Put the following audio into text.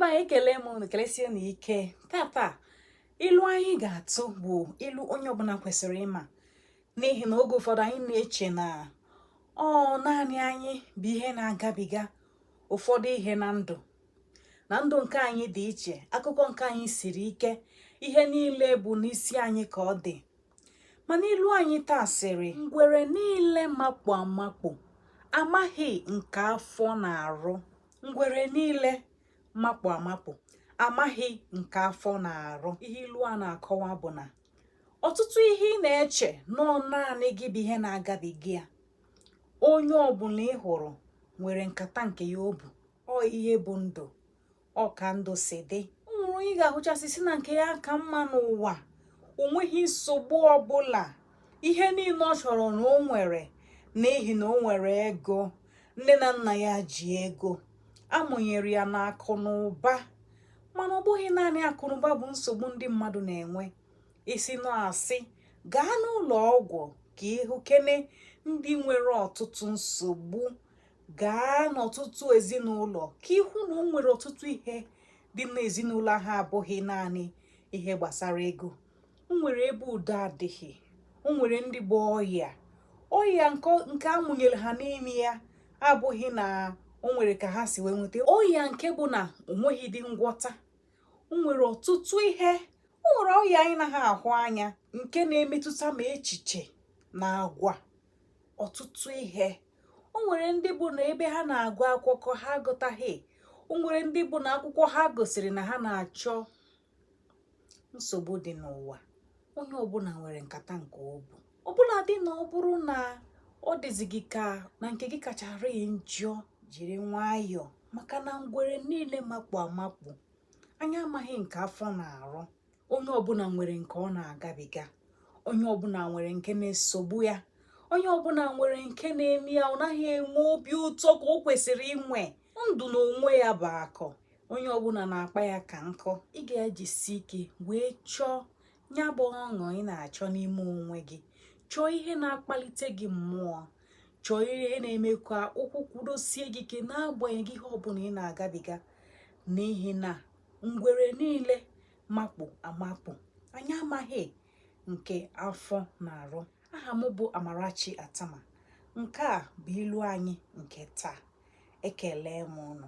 Ndị be anyị, ekele m unu, kelesie unu ike. Tata, ilu anyị ga-atụ bụ ilu onye ọbụla kwesịrị ịma, n'ihi na oge ụfọdụ anyị na-eche na ọ naanị anyị bụ ihe na-agabiga ụfọdụ ihe na ndụ, na ndụ nke anyị dị iche, akụkọ nke anyị siri ike, ihe niile bụ n'isi anyị ka ọ dị. Mana ilu anyị taa sịrị, ngwere niile makpu amakpu amaghị nke afọ na-arụ. Ngwere niile makpu amakpu amaghị nke afọ na-arụ. Ihe ilu a na-akọwa bụ na ọtụtụ ihe ị na-eche na ọ naanị gị bụ ihe na-agabiga ya, onye ọbụla ị hụrụ nwere nkata nke ya o bu. Ọ ihe bụ ndụ, ọ ka ndụ si dị. O nwere onye ị ga-ahụchasị sị na nke ya ka mma n'ụwa, o nweghị nsogbu ọbụla, ihe niile ọ chọrọ na o nwere, n'ihi na o nwere ego, nne na nna ya ji ego, amụnyere ya na akụ na ụba. Mana ọ bụghị naanị akụ na ụba bụ nsogbu ndị mmadụ na-enwe. Ị sị na asị, gaa n'ụlọ ọgwụ ka ị hụkene ndị nwere ọtụtụ nsogbu. Gaa n'ọtụtụ ezinụlọ ka ị hụ na o nwere ọtụtụ ihe dị n'ezinụlọ ahụ abụghị naanị ihe gbasara ego. O nwere ebe udo adịghị, o nwere ndị bu ọya, ọya nke a mụnyere ha n'ime ya abụghị na o nwere ka ha si wee nweta ọya nke bụ na o nweghị dị ngwọta. O nwere ọtụtụ ihe, o nwere ọya anyị naghị ahụ anya nke na-emetụta ma echiche na agwa, ọtụtụ ihe. O nwere ndị bụ na ebe ha na-agụ akwụkwọ ha agụtaghị. O nwere ndị bụ na akwụkwọ ha gosiri na ha na-achọ. Nsogbu dị n'ụwa, onye ọbụla nwere nkata nke o bu. Ọbụladị na ọ bụrụ na ọ dịzi gị ka na nke gị kachara njọ, jiri nwayọọ, maka na ngwere niile makpu amakpu, anyị amaghị nke afọ na-arụ. Onye ọbụla nwere nke ọ na-agabiga, onye ọbụla nwere nke na-esogbu ya, onye ọbụla nwere nke na-eme ya ọ naghị enwe obi ụtọ ka o kwesịrị inwe. Ndụ n'onwe ya bụ akụ, onye ọbụla na-akpa ya ka nkụ. Ị ga-ejisi ike wee chọọ ya bụ ọṅụ ị na-achọ n'ime onwe gị. Chọọ ihe na-akpalite gị mmụọ, chọọ ihe na-eme ka ụkwụ kwudosie gị ike n'agbanyeghị ihe ọbụla ị na-agabiga, n'ihi na ngwere niile makpu amakpu, anyị amaghị nke afọ na-arụ. Aha m bụ Amarachi Atama. Nke a bụ ilu anyị nke taa. Ekele m unu.